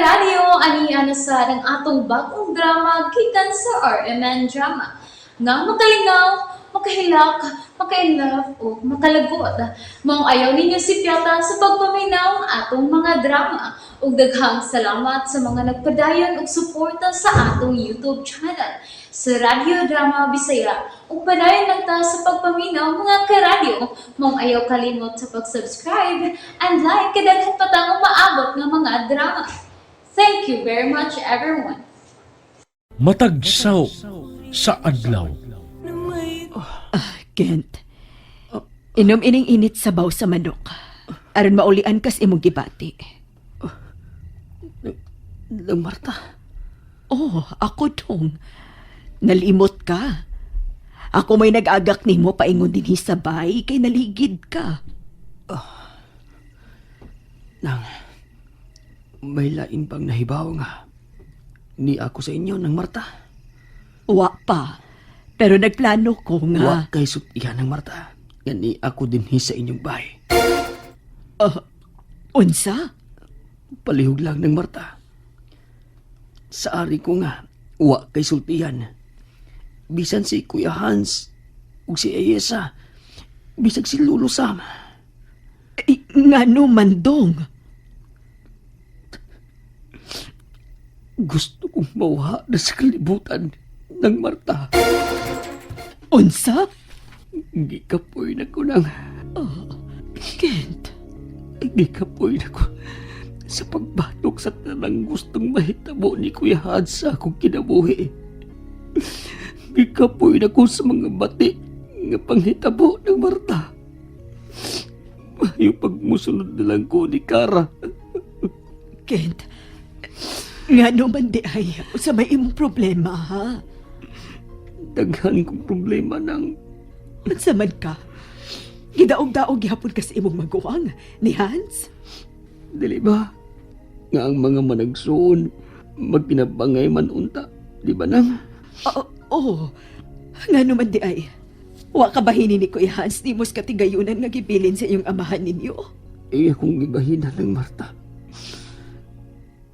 Karadyo, ani na sa ang atong bagong drama gikan sa RMN Drama. Nga makalingaw, makahilak, makainlove o makalagot. Maong ayaw ninyo si Piata sa pagpaminaw ang atong mga drama. Ug daghang salamat sa mga nagpadayon og suporta sa atong YouTube channel sa Radyo Drama Bisaya. Ug padayon lang ta sa pagpaminaw, mga karadyo. Maong ayaw kalimot sa pag-subscribe and like kay daghan pa tang umaabot nga mga drama. Thank you very much, everyone. Matagsaw sa adlaw. Kent, inom ining init sabaw sa manok. Aron maulian kas imong gibati. Lang Marta. Oh, ako dong. Nalimot ka. Ako may nag-agak nimo paingon dinhi sa bahay kay naligid ka. Nang, may lain bang nahibaw nga ni ako sa inyo ng Marta? Wa pa. Pero nagplano ko nga. Wa kay sutihan ng Marta. Nga ni ako dinhi sa inyong bahay. Unsa? Palihog lang ng Marta. Sa ari ko nga, wa kay sultihan. Bisan si Kuya Hans ug si Ayesa, bisag si Lolo Sam. Eh, ngano man dong? Gusto kong mawha na sa kalibutan ng Marta. Unsa? Gikapoy na ko nang Kent, Gikapoy na ko sa pagbatok sa tanang gustong mahitabo ni Kuya Hans sa akong kinabuhi. Gikapoy na ko sa mga bati nga panghitabo ng Marta. Mayo pagmusunod na lang ko ni Kara. Kent. Ngano man di ay sa may imong problema ha? Daghan kong problema ng Unsa man ka? Gidaog-daog gihapon ka sa imong maguwang ni Hans? Dili ba? Nga ang mga managsuon magkinabangay man unta. Di ba nang? Oo, oh, ngano man di ay. Wa ka bahini ni Kuya Hans, di mos katigayunan nga gibilin sa iyong amahan ninyo. Eh, akong gibahinan ng Marta.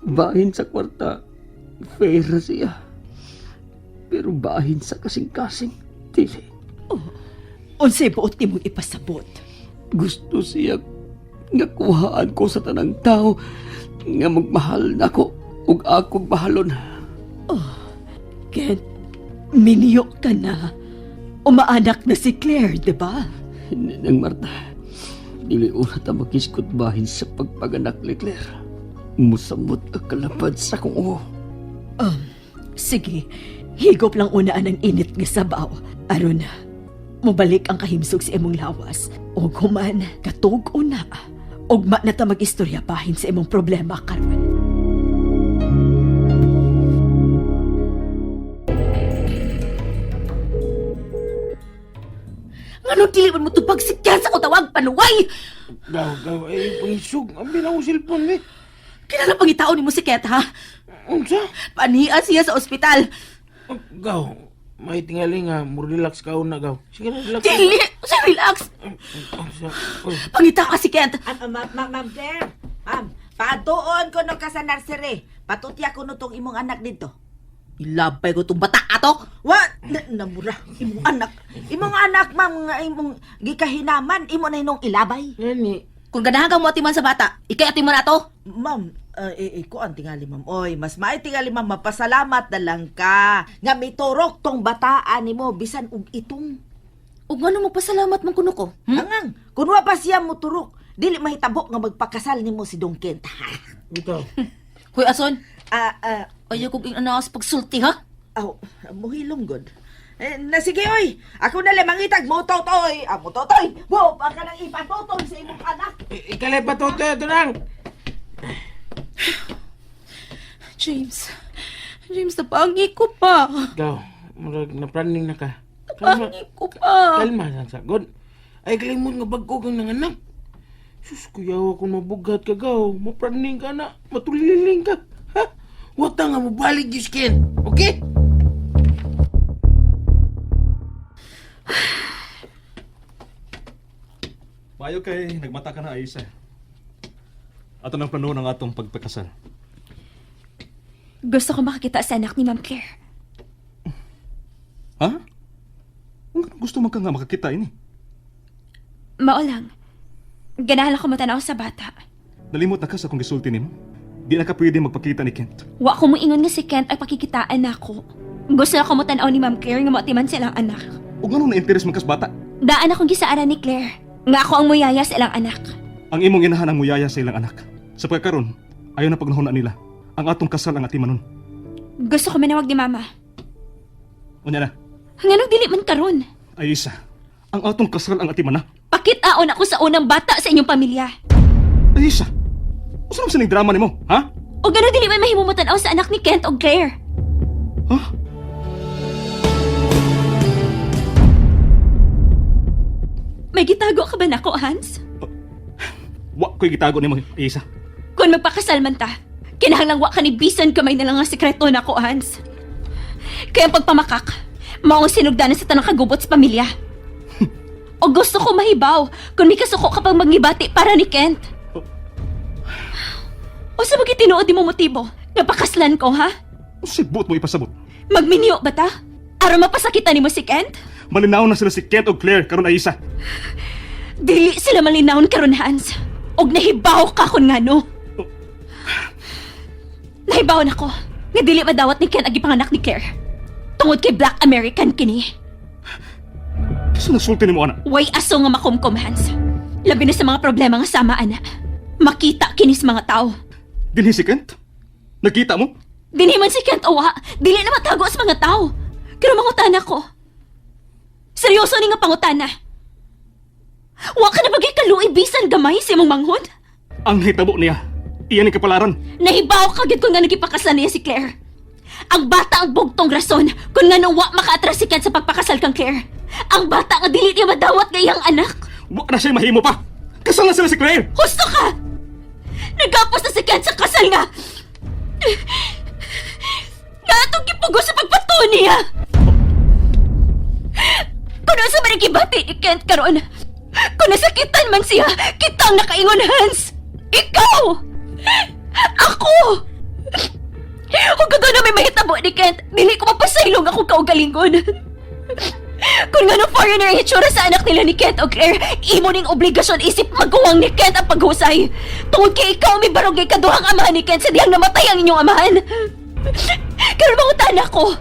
Bahin sa kwarta, pera siya. Pero bahin sa kasing-kasing, dili. Unsay buot nimong ipasabot? Gusto siya nga kuhaan ko sa tanang tao nga magmahal nako ug akong mahalon. Kent, minyo ka na. Umaanak na si Claire, di ba? Nang Marta, dili una ta makiskot bahin sa pagpaganak ni Claire. Musamot ang kalapad sa akong uho. Sige, higop lang unaan ang init nga sabaw. Aron, mobalik ang kahimsog sa imong lawas. Og human, katug una. Ugma na ta mag-istorya bahin sa imong problema karon. Ngano dili man mo tubag sikyan sa ko tawag panuway? Gaw, gaw, eh, pangisog. Ang bilang ko cellphone, eh. Kinala pangitaon nimo si Ket ha? Unsa? Panian siya sa ospital. Oh, gaw, may tingali nga, mo relax ka una, gaw. Sige na, relax. Dili, sa relax. Unsa? Uy, Pangita ka si Ket. Ma'am Claire, ma'am, paatuon ko no ka sa nursery. Patutya ko no tong imong anak dito. Ilabay ko tong bata ato. Wa, namura, imong anak. Imong anak, ma'am, nga imong gikahinaman, imo na inong ilabay. ngani. Kung ganahan ka mo atiman sa bata, ikay atiman ato. Ma'am, kuan tingali ma'am. Oy, mas maay tingali ma'am, mapasalamat na lang ka. Nga miturok tong bataan nimo bisan og itong. Ug ngano mo pasalamat man kuno ko? Hmm? Angang, kun wa pa siya moturok, dili mahitabo nga magpakasal nimo si Dong Kent. Bitaw. Hoy ason, Ah, ah, ayaw kog ing ana sa pagsulti ha. Aw, muhilom god. Eh, na sige oy, ako na lang mangitag mo totoy. Ah, mo totoy. Wo, baka nang ipatotoy sa imong anak. Eh, ikalay pa to, ito nang. James. James, napangi ko pa. Gaw, murag na-planning na ka. Kalma, Napangi ko pa. kalma lang sa god. Ay, kalimot nga bago kang nanganak. Sus, kuyaw ako mabugat ka, gaw. Mapraning ka na. Matuliling ka. Ha? Wata nga mabalik yung skin. Okay? Maayo kay nagmata ka na, Aisa. Ato ng plano ng atong pagpakasal. Gusto ko makakita sa anak ni Ma'am Claire. Ha? Ang gusto man ka nga makakita ini. Mao lang. Ganahan ako matanaw sa bata. Nalimot na ka sa akong gisulti nimo. Di na ka pwede magpakita ni Kent. Wa ko moingon nga si Kent ay pakikitaan nako. Gusto ako motanaw ni Ma'am Claire nga moatiman silang anak. Ug nganong na-interest man kas bata? Daan akong gisaaran ni Claire. Nga ako ang muyaya sa ilang anak. Ang imong inahan ang muyaya sa ilang anak. Sa pagkakaron, ayaw na pagnahuna nila. Ang atong kasal ang atimanon. Gusto ko manawag ni Mama. Unya na, Nganong dili man karon? ay isa. Ang atong kasal ang atimana. Pakitaon ako sa unang bata sa inyong pamilya. Ay isa. Usa man sining drama nimo, ha? O gano'n dili man mahimo motanaw sa anak ni Kent o Claire. Ha? May gitago ka ba nako, Hans? Wa ko'y gitago nimo, Isa. Kung magpakasal man ta, kinahanglang wa ka ni bisan kamay na lang ang sekreto nako, Hans. Kaya ang pagpamakak, maong sinugdanan sa tanang kagubot sa pamilya. O gusto ko mahibaw kung may kasuko kapag magnibati para ni Kent. O sa mga tinuod di mo motibo, napakaslan ko, ha? Unsay buot mo ipasabot? Magminyo ba ta? Aron mapasakitan nimo si Kent? Malinaw na sila si Kent o Claire karon ay isa. Dili sila malinawon karon Hans. Og nahibaw ka kun ngano. Nahibaw nako nga dili madawat ni Ken ang gipanganak ni Claire. Tungod kay Black American kini. Kinsa nagsulti nimo ana? Way aso nga makumkum Hans. Labi na sa mga problema nga sama ana. Makita kini sa mga tao. Dinhi si Kent? Nakita mo? Dinhi man si Kent owa, dili na matago sa mga tao. Pero mangutana ko. Seryoso ni nga pangutana. Wa ka na bagay kaluoy bisan gamay sa imong manghod? Ang hitabo niya. Iyan ang kapalaran. Nahibaw ka gid kung nga nagipakasal niya si Claire. Ang bata ang bugtong rason kung nga wa makaatras si Ken sa pagpakasal kang Claire. Ang bata nga dili niya madawat nga iyang anak. Wa na siya mahimo pa. Kasal na sila si Claire. Husto ka! Nagapos na si Ken sa kasal nga! Nga atong gipugo sa pagpato niya! Kung sa man ang gibati ni Kent karon, kung nasakitan man siya, kitang nakaingon Hans! Ikaw! Ako! Kung doon na may mahitabo ni Kent, dili ko mapasaylong akong kaugalingon. Kung nga foreigner ang itsura sa anak nila ni Kent o Claire, imo ning obligasyon isip maguwang ni Kent ang paghusay. Tungod kay ikaw may barugay kaduhang amahan ni Kent sa dihang namatay ang inyong amahan. Karon mangutana ko.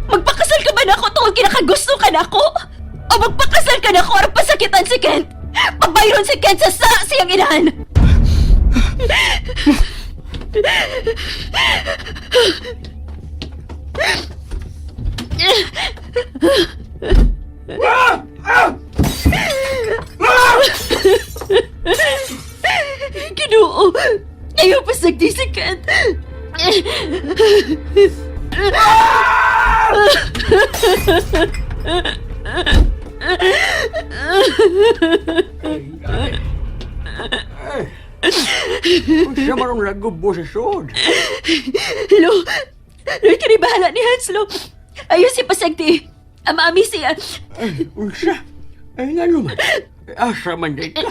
Magpakasal ka ba nako tungod kinakagusto ka nako? O magpakasal ka nako aron pasakitan si Kent? Pabayron si Kent sa sa siyang inahan. Ginoo, ayaw pa sagdi si Kent. Unsa man ang lagubo sa sud? Lo, Lo, kini bahala ni Hans, Lo. Ayaw si pasagdi. Ama-ami siya. Unsa? Ay ngano man? Asa man day ka?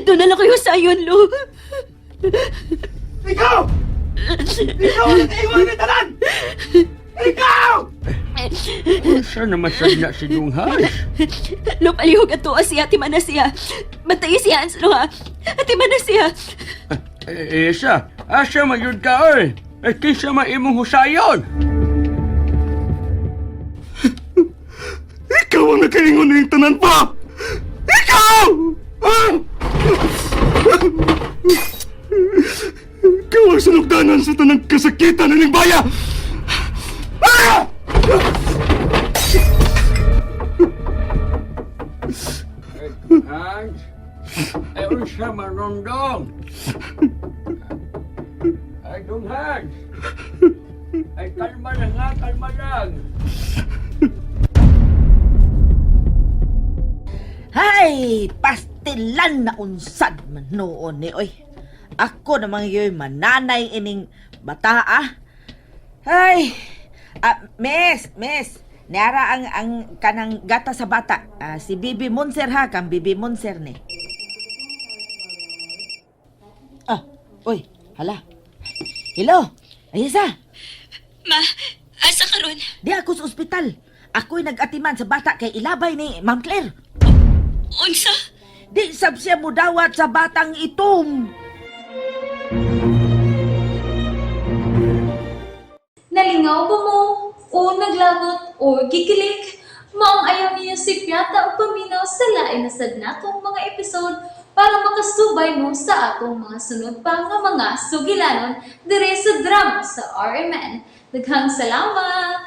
Doon na lang kayo sa ayon, Lo. Ikaw! Ikaw ang nag-iwan ni tanan! Ikaw! Unsa naman sad na si Dung Hans? Lo, palihog at tuwa siya. Ati mana siya. Bantayi si Hans, Lo, ha? Ati mana siya. Eh, Isa, asa man yun ka oy? Eh, kinsa man imong husayon? Ikaw ang nakaingon ning tanan pa. Ikaw! Ah! Ikaw ang sinugdanan sa tanang kasakitan ng baya! Ah! Hans, ay unsa man rondong? Ay, Dung Hans. Ay, kalma lang ha, kalma lang. Hay, pastilan na unsad man noon ni oy. Ako namang yoy mananay ining bata ah. Hay, ah, miss, miss. Niara ang kanang gata sa bata. Ah, si Bibi Monser ha, kang Bibi Monser ni. Ah, oy, hala. Hello, Ayesa. Ma, asa karon? Di ako sa ospital. Ako'y nag-atiman sa bata kay ilabay ni Ma'am Claire. Unsa? Di sab siya mudawat sa batang itom. Nalingaw ba mo? O naglagot o gikilig? Maong ayaw niyo si Piata o paminaw sa lain na sad natong mga episode para makasubay mo sa atong mga sunod pa nga mga sugilanon dire sa drama sa RMN. Daghang salamat!